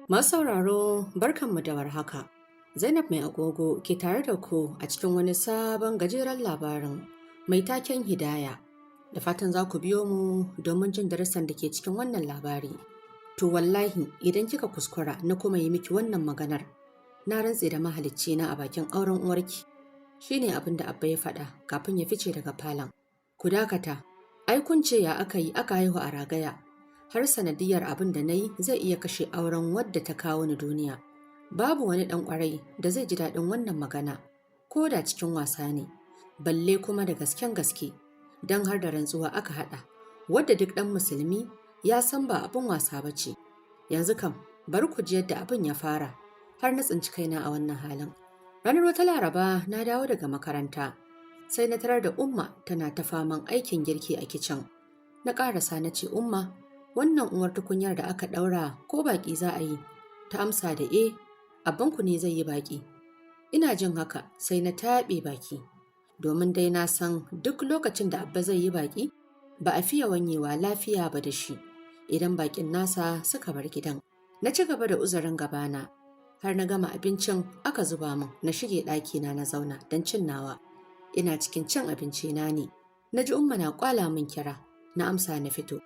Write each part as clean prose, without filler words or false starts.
Masu sauraro, barkanmu da warhaka. Zainab Mai Agogo ke tare da ku a cikin wani sabon gajeren labarin mai taken Hidaya. Da fatan za ku biyo mu domin jin darasin da ke cikin wannan labari. To wallahi idan kika kuskura na kuma yi miki wannan maganar, na rantse da mahalicci na a bakin auren uwarki. Shi ne abin da Abba ya faɗa kafin ya fice daga falon. Ku dakata, ai kun ce ya aka yi aka haihu a ragaya, har sanadiyar abin da na yi zai iya kashe auren wadda ta kawo ni duniya. Babu wani ɗan ƙwarai da zai ji daɗin wannan magana, ko da cikin wasa ne, balle kuma da gasken gaske, don har da rantsuwa aka haɗa, wadda duk ɗan musulmi ya san ba abin wasa ba ce. Yanzu kam, bari ku ji yadda abin ya fara, har na tsinci kaina a wannan halin. Ranar wata Laraba na dawo daga makaranta, sai na tarar da Umma tana ta faman aikin girki a kicin. Na ƙarasa na ce, "Umma, wannan uwar tukunyar da aka ɗaura ko baƙi za a yi?" Ta amsa da, "E, abbanku ne zai yi baƙi." Ina jin haka sai na taɓe baki, domin dai na san duk lokacin da Abba zai yi baƙi, ba a fiye wanyewa lafiya ba da shi idan baƙin nasa suka bar gidan. Na ci gaba da uzurin gabana har na gama abincin aka zuba min, na shige ɗakina na zauna don cin nawa. Ina cikin cin abinci na ne, na ji Umma na kwala min kira, na amsa na fito.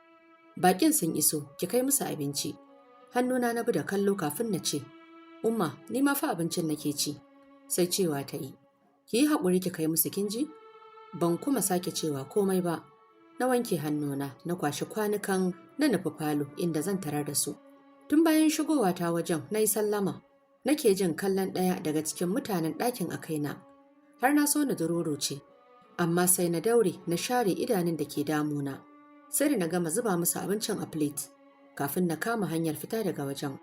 "Baƙin sun iso, ki kai musu abinci." Hannuna na bi da kallo kafin na ce, "Umma, ni ma fa abincin nake ci." Sai cewa ta yi, "Ki yi haƙuri ki kai musu, kin ji?" Ban kuma sake cewa komai ba. Na wanke hannuna, na kwashi kwanukan, na nufi falo inda zan tarar da su. Tun bayan shigowa ta wajen na yi sallama, nake jin kallon ɗaya daga cikin mutanen ɗakin a kaina. Har na so na ce, amma sai na daure na share idanun da ke damuna. Sai da na gama zuba musu abincin a plate, kafin na kama hanyar fita daga wajen.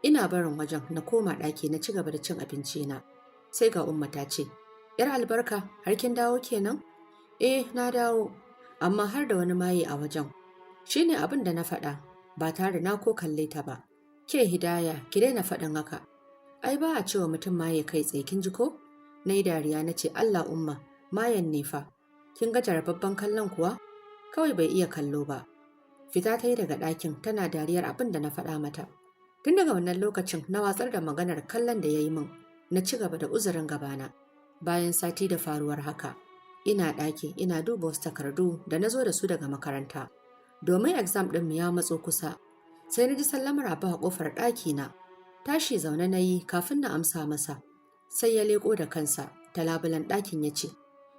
Ina barin wajen na koma ɗaki na ci gaba da cin abinci na. Sai ga Umma ta ce, "Yar albarka, har kin dawo kenan?" "Eh, na dawo, amma har da wani maye a wajen." Shi ne abin da na faɗa, ba tare da na ko kalle ta ba. "Ke Hidaya, ki daina faɗin haka. Ai ba a cewa mutum maye kai tsaye, kin ji ko?" Na yi dariya na ce, "Allah Umma, mayen ne fa. Kin ga jarababban kallon kuwa? Kawai bai iya kallo ba." Fita ta yi daga ɗakin tana dariyar abin da na faɗa mata. Tun daga wannan lokacin na watsar da maganar kallon da ya yi min, na ci gaba da uzurin gabana. Bayan sati da faruwar haka, ina ɗaki ina duba wasu takardu da na zo da su daga makaranta. Domin exam ɗinmu ya matso kusa, sai na ji sallamar Abba a ƙofar ɗakina. Tashi zaune na yi kafin na amsa masa. Sai ya leƙo da kansa ta labulen ɗakin ya ce,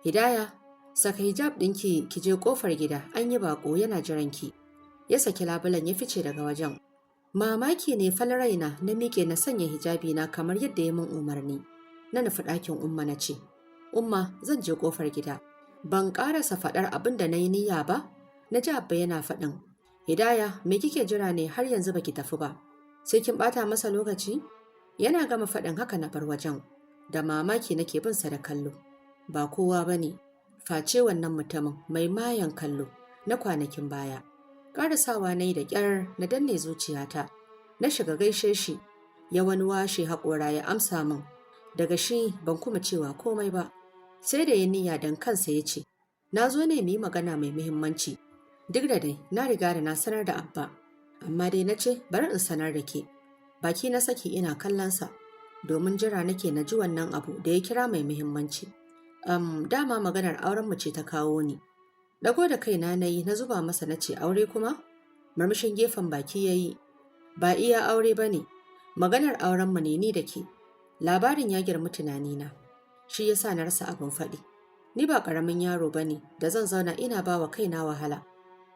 "Hidaya, saka hijab ɗinki ki je ƙofar gida, an yi baƙo yana jiran ki." Ya saki labulen ya fice daga wajen. Mamaki ne fal raina, na miƙe na sanya hijabi na kamar yadda ya min umarni. Na nufi ɗakin Umma na ce, "Umma, zan je ƙofar gida." Ban ƙarasa faɗar abin da na yi niyya ba, na ji Abba yana faɗin, "Hidaya, me kike jira ne har yanzu baki tafi ba? Sai kin ɓata masa lokaci?" Yana gama faɗin haka na bar wajen. Da mamaki nake bin sa da kallo. Ba kowa ba ne, face wannan mutumin mai mayan kallo na kwanakin baya. Ƙarasawa na yi da ƙyar na danne zuciyata. Na shiga gaishe shi, ya wani washe haƙora ya amsa min. Daga shi ban kuma cewa komai ba. Sai da ya niyya don kansa ya ce, "Na zo ne mu yi magana mai muhimmanci. Duk da dai na riga da na sanar da Abba, amma dai na ce bari in sanar da ke." Baki na saki ina kallonsa, domin jira nake na ji wannan abu da ya kira mai muhimmanci. Dama maganar aurenmu ce ta kawo ni." Dago da kaina na yi na zuba masa na ce, "Aure kuma?" Murmushin gefen baki ya yi. "Ba iya aure ba ne, maganar aurenmu ne ni da ke. Labarin ya girmi tunanina, shi ya sa na rasa abin faɗi. Ni ba ƙaramin yaro ba ne da zan zauna ina ba wa kaina wahala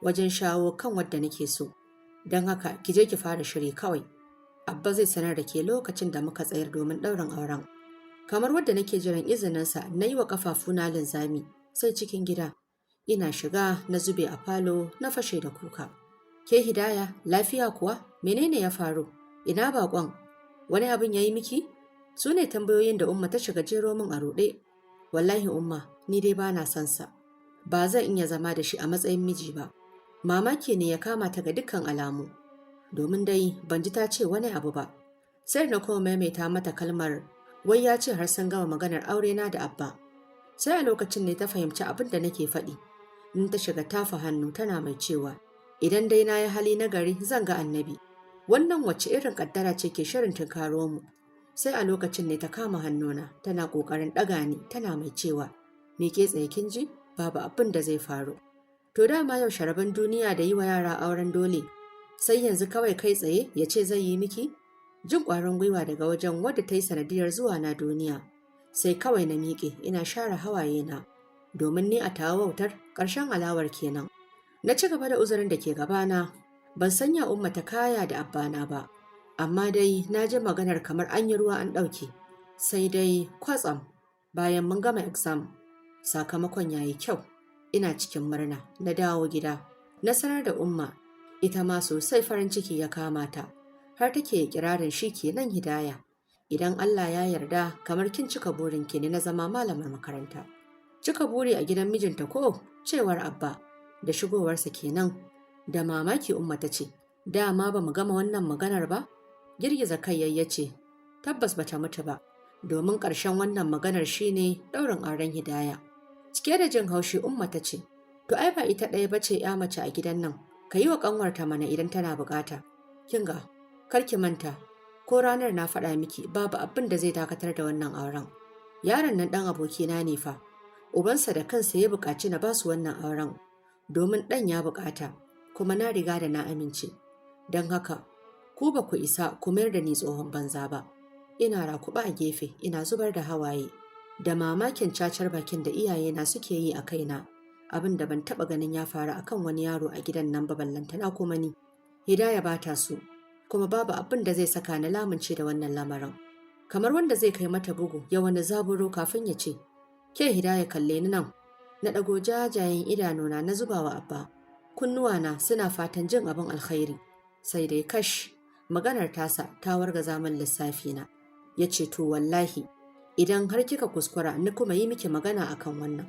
wajen shawo kan wadda nake so. Don haka ki je ki fara shiri kawai. Abba zai sanar da ke lokacin da muka tsayar domin ɗaurin auren." Kamar wadda nake jiran izininsa na yi wa ƙafafuna linzami sai cikin gida. Ina shiga na zube a falo na fashe da kuka. "Ke Hidaya, lafiya kuwa? Menene ya faru? Ina baƙon? Wani abin ya yi miki?" Su ne tambayoyin da Umma ta shiga jero min a ruɗe. "Wallahi Umma, ni dai ba na son sa. Ba zan iya zama da shi a matsayin miji ba." Mamaki ne ya kama ta ga dukkan alamu. Domin dai ban ji ta ce wani abu ba. Sai na kuma maimaita mata kalmar wai ya ce har sun gama maganar aure na da Abba. Sai a lokacin ne ta fahimci abin da nake faɗi. In ta shiga tafa hannu tana mai cewa, "Idan dai na yi hali na gari zan ga Annabi." Wannan wacce irin ƙaddara ce ke shirin tunkaro mu? Sai a lokacin ne ta kama hannuna tana ƙoƙarin ɗaga ni tana mai cewa, "Miƙe tsaye kin ji, babu abin da zai faru." To dama yau sharaban duniya da yi wa yara auren dole, sai yanzu kawai kai tsaye ya ce zai yi miki? Jin ƙwarin gwiwa daga wajen wadda ta yi sanadiyar zuwa na duniya. Sai kawai na miƙe ina share hawaye na, domin ni a tawa wautar ƙarshen alawar kenan. Na ci gaba da uzurin da ke gabana, ban sanya Umma ta kaya da abbana ba, amma dai na ji maganar kamar an yi ruwa an ɗauke. Sai dai kwatsam bayan mun gama exam, sakamakon ya yi kyau, ina cikin murna na dawo gida. Na sanar da Umma, ita ma sosai farin ciki ya kama ta, har take kirarin shi kenan Hidaya. Idan Allah ya yarda kamar kin cika burinki ne na zama malamar makaranta. Cika buri a gidan mijinta ko cewar Abba da shigowarsa kenan. Da mamaki Umma ta ce, "Dama ba mu gama wannan maganar ba?" Girgiza kai ya ce, "Tabbas bata mutu ba, domin ƙarshen wannan maganar shine ɗaurin auren Hidaya." Cike da jin haushi Umma ta ce, "To ai ba ita ɗaya ba ce ‘ya mace a gidan nan, ka yi wa ƙanwarta mana idan tana buƙata." Kinga, kar ki manta, ko ranar na faɗa miki babu abin da zai dakatar da wannan auren. Yaron nan ɗan abokina ne fa, ubansa da kansa ya buƙaci na basu wannan auren, domin ɗan ya buƙata, kuma na riga da na amince. Don haka, ku ba ku isa ku mayar da ni tsohon banza ba. Ina rakuɓa a gefe, ina zubar da hawaye, da mamakin cacar bakin da iyayena suke yi a kaina, abin da ban taɓa ganin ya faru a kan wani yaro a gidan nan ba ballantana kuma ni. Hidaya ba ta so, kuma babu abin da zai saka na lamunce da wannan lamarin. Kamar wanda zai kai mata bugu ya wani zaburo kafin ya ce, "Ke Hidaya kalle ni nan." Na ɗago jajayen idanuna na zuba wa Abba. Kunnuwana suna fatan jin abin alkhairi. Sai dai kash, maganar tasa ta wargaza min lissafina. Ya ce to wallahi, idan har kika kuskura ni kuma yi miki magana akan wannan,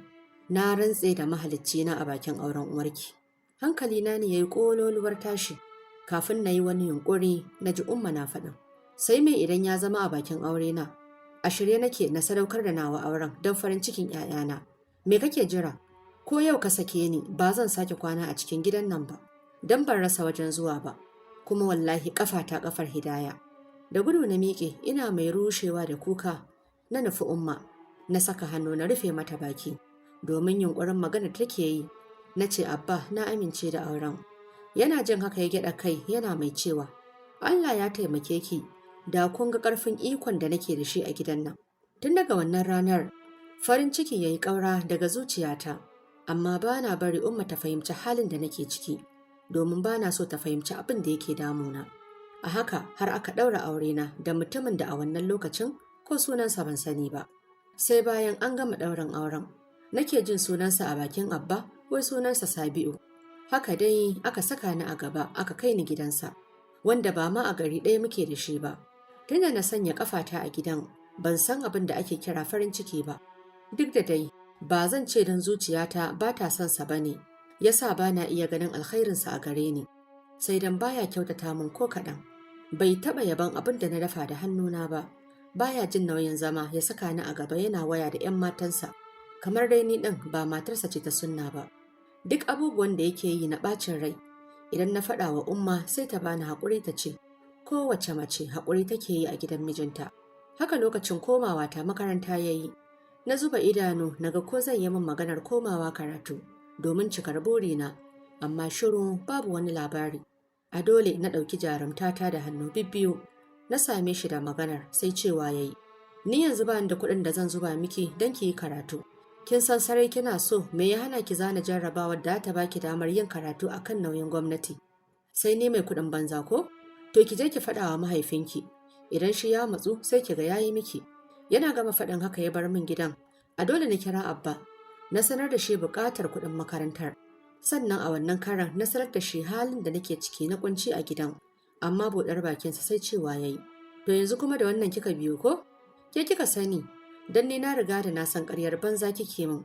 na rantse da mahaliccina a bakin auren uwarki. Hankalina ne ya yi ƙololuwar tashi. Kafin na yi wani yunƙuri na ji Umma na faɗin, "Sai mai idan ya zama a bakin aure na, a shirye nake na sadaukar da nawa auren don farin cikin ‘ya'yana. Me kake jira? Ko yau ka sake ni ba zan sake kwana a cikin gidan nan ba, don ban rasa wajen zuwa ba, kuma wallahi ƙafa ta ƙafar Hidaya." Da gudu na miƙe ina mai rushewa da kuka na nufi Umma, na saka hannu na rufe mata baki, domin yunƙurin magana take yi. Na ce Abba na amince da auren. Yana jin haka ya gyaɗa kai yana mai cewa, "Allah ya taimake ki da kun ga ƙarfin ikon da nake da shi a gidan nan." Tun daga wannan ranar, farin ciki ya yi ƙaura daga zuciyata, amma ba na bari Umma ta fahimci halin da nake ciki, domin ba na so ta fahimci abin da yake damuna. A haka har aka ɗaura aurena da mutumin da a wannan lokacin ko sunansa ban sani ba. Sai bayan an gama ɗaurin auren, nake jin sunansa a bakin Abba, wai sunansa Sabi'u. Haka dai aka saka ni a gaba aka kai ni gidansa, wanda ba ma a gari ɗaya muke da shi ba. Tunda na sanya ƙafata a gidan, ban san abin da ake kira farin ciki ba. Duk da dai, ba zan ce don zuciyata ba ta son sa ba ne, ya sa ba na iya ganin alkhairinsa a gare ni, sai dan baya kyautata min ko kaɗan. Bai taɓa yaban abin da na dafa da hannuna ba, baya jin nauyin zama ya saka ni a gaba yana waya da 'yan matansa, kamar dai ni ɗin ba matarsa ce ta sunna ba. Duk abubuwan da yake yi na ɓacin rai, idan na faɗa wa Umma sai ta bani haƙuri ta ce, kowace mace haƙuri take yi a gidan mijinta. Haka lokacin komawa ta makaranta ya yi, na zuba idanu na ga ko zai yi min maganar komawa karatu domin cikar burina, amma shiru babu wani labari. A dole na ɗauki jarumtata da hannu bibbiyu, na same shi da maganar sai cewa ya yi, "Ni yanzu ba da kuɗin da zan zuba miki don ki yi karatu. Kin san sarai kina so, me ya hana ki zana jarrabawar da ta baki damar yin karatu a kan nauyin gwamnati? Sai ni mai kuɗin banza ko? To ki je ki faɗa wa mahaifinki, idan shi ya matsu sai ki ga yayi miki." Yana gama faɗin haka ya bar min gidan. A dole na kira Abba, na sanar da shi buƙatar kuɗin makarantar. Sannan a wannan karan na sanar da shi halin da nake ciki na kunci a gidan, amma buɗar bakinsa sai cewa ya yi, "To yanzu kuma da wannan kika biyo ko? Ke kika sani, don ni na riga da na san ƙaryar banza kike min.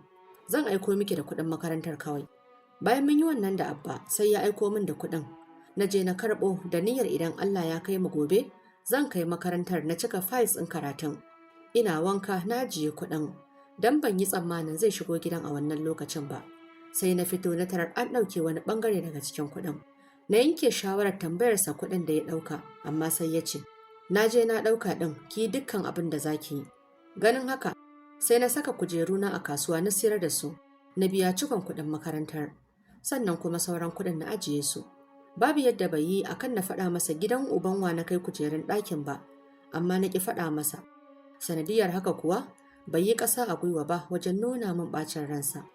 Zan aiko miki da kuɗin makarantar kawai." Bayan mun yi wannan da Abba, sai ya aiko min da kuɗin. Na je na karɓo da niyyar idan Allah ya kai mu gobe, zan kai makarantar na cika files ɗin karatun. Ina wanka na ajiye kuɗin, don ban yi tsammanin zai shigo gidan a wannan lokacin ba. Sai na fito na tarar an ɗauke wani ɓangare daga cikin kuɗin. Na yanke shawarar tambayarsa kuɗin da ya ɗauka, amma sai ya ce, "Na je na ɗauka ɗin, ki dukkan abin da za ki yi." Ganin haka, sai na saka kujeruna a kasuwa na siyar da su, na biya cikon kuɗin makarantar, sannan kuma sauran kuɗin na ajiye su. Babu yadda bai yi akan na faɗa masa gidan uban wa na kai kujerun ɗakin ba, amma na ƙi faɗa masa. Sanadiyar haka kuwa, bai yi ƙasa a gwiwa ba wajen nuna min ɓacin ransa.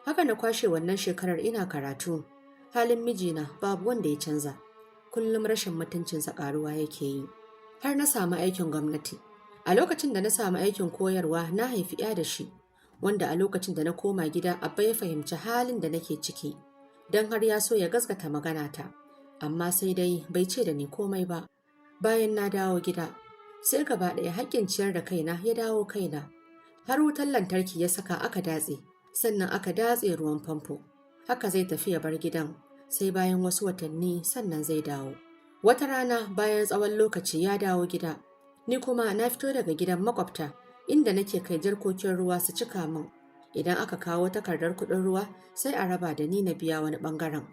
Haka na kwashe wannan shekarar ina karatu, halin mijina babu wanda ya canza, kullum rashin mutuncinsa ƙaruwa yake yi. Har na samu aikin gwamnati. A lokacin da na samu aikin koyarwa na haifi 'ya da shi, wanda a lokacin da na koma gida Abba ya fahimci halin da nake ciki, don har ya so ya gaskata maganata, amma sai dai bai ce da ni komai ba. Bayan na dawo gida, sai gaba ɗaya haƙƙin ciyar da kaina ya dawo kaina. Har wutar lantarki ya saka aka datse, sannan aka datse ruwan famfo. Haka zai tafi ya bar gidan, sai bayan wasu watanni sannan zai dawo. Wata rana bayan tsawon lokaci ya dawo gida, ni kuma na fito daga gidan makwabta inda nake kai jarkokin ruwa su cika min. Idan aka kawo takardar kuɗin ruwa sai a raba da ni na biya wani ɓangaren.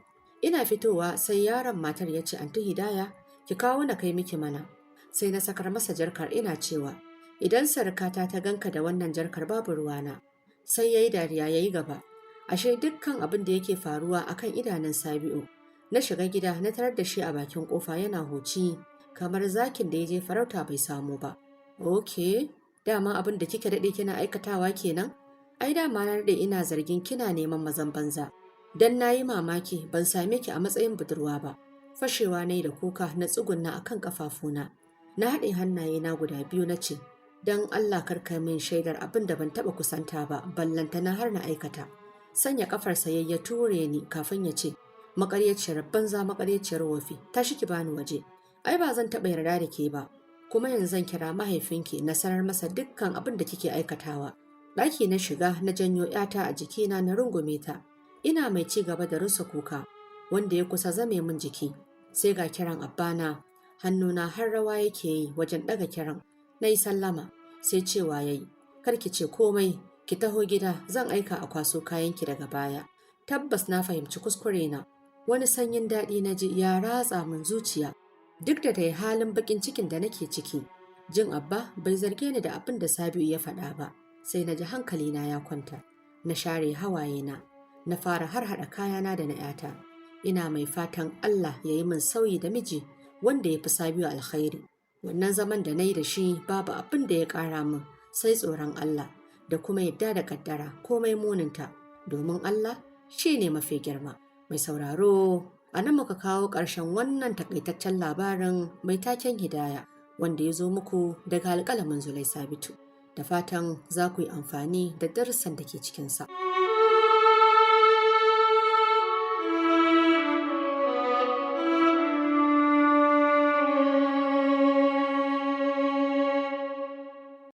Ina fitowa sai yaron matar ya ce, "Anti Hidaya, ki kawo na kai miki mana." Sai na sakar masa jarkar ina cewa, "Idan sarkata ta ganka da wannan jarkar babu ruwana." Sai ya yi dariya ya yi gaba. Ashe dukkan abin da yake faruwa akan idanun Sabi'u. Na shiga gida na tarar da shi a bakin kofa yana huci kamar zakin da ya je farauta bai samu ba. "Ok, dama abin da kika daɗe kina aikatawa kenan? Ai dama na daɗe ina zargin kina neman mazan banza. Dan na yi mamaki ban same ki a matsayin budurwa ba." Fashewa na yi da kuka na tsugunna akan kafafuna. Na haɗe hannaye na guda biyu na ce, "Don Allah kar ka min shaidar abin da ban taɓa kusanta ba, ballantana har na aikata." Sanya kafarsa ya ture ni kafin ya ce, "Maƙaryaciyar banza, maƙaryaciyar wofi, tashi ki bani waje. Ai ba zan taɓa yarda da ke ba, kuma yanzu zan kira mahaifinki na sanar masa dukkan abin da kike aikatawa." Ɗaki na shiga na janyo ‘yata a jikina na rungume ta. Ina mai ci gaba da rusa kuka, wanda ya kusa zame min jiki. Sai ga kiran abbana, hannuna har rawa yake yi wajen ɗaga kiran. Na yi sallama, sai cewa ya yi, "Kar ki ce komai, ki taho gida zan aika a kwaso kayanki daga baya." Tabbas na fahimci kuskure na. Wani sanyin daɗi na ji ya ratsa min zuciya. Duk da dai halin baƙin cikin da nake ciki, jin Abba bai zarge ni da abin da Sabi'u ya faɗa ba, sai na ji hankalina ya kwanta. Na share hawayena, na fara har haɗa kayana da na ‘yata. Ina mai fatan Allah ya yi min sauyi da miji wanda ya fi Sabi'u alkhairi. Wannan zaman da na yi da shi babu abin da ya ƙara min sai tsoron Allah da kuma yadda da ƙaddara komai muninta, domin Allah shi ne mafi girma. Mai sauraro, a nan muka kawo ƙarshen wannan takaitaccen labarin mai taken Hidaya wanda ya zo muku daga alƙalamin Zulai Sabitu. Da fatan za ku yi amfani da darussan da ke cikinsa.